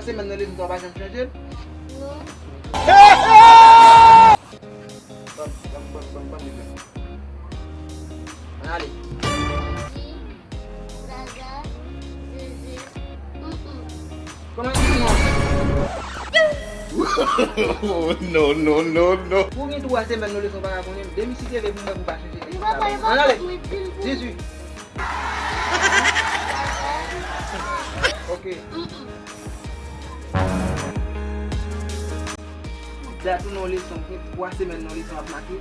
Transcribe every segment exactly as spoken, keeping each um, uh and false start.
Semèn nan leson sa w pa janm chanje l? Non. Ban m, ban m, ban m, ban m, ban m li. Ann ale. Zaza, Zeze, mm, mm. Kòman ti non? No, no, no, no. Pou gen twa semèn nou leson pa ka konnen, demisyon te vle pou mwen pou pa chanje. Ann ale. Zizi. Ok. Dat ou nan leson, gen twa semèn nan leson ap make.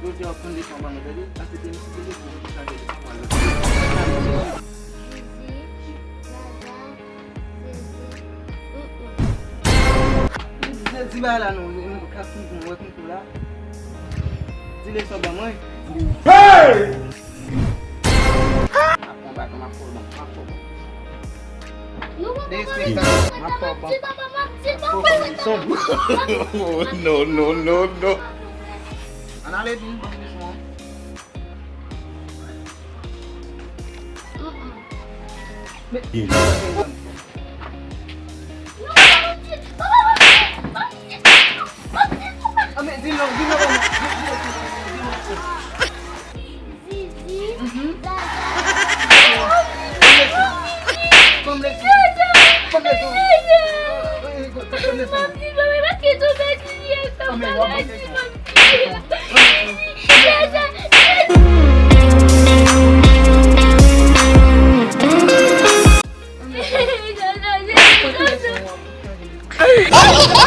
Jodi a w ap pran leson ban mwen, tande? Paske demisyon te vle pou mwen chanje leson pou al lòt. Ann ale, Zizi. Zizi, Zaza, Zeze, mm, mm. Di bagay la non, m ka konprann, wè konprann la. Di leson ban mwen. Hey! M ap pran baton, m ap fè w bon, m ap fè w bon. Derespektan, m ap fè w bon. M ap fè w bon leson. No, no, no, no. Ann ale, vin ban m leson an. Men, ah, men, di non, di non, di non, di non. Zizi, Zaza. Ban m leson. Ban m leson. Ban m leson. Ban m leson.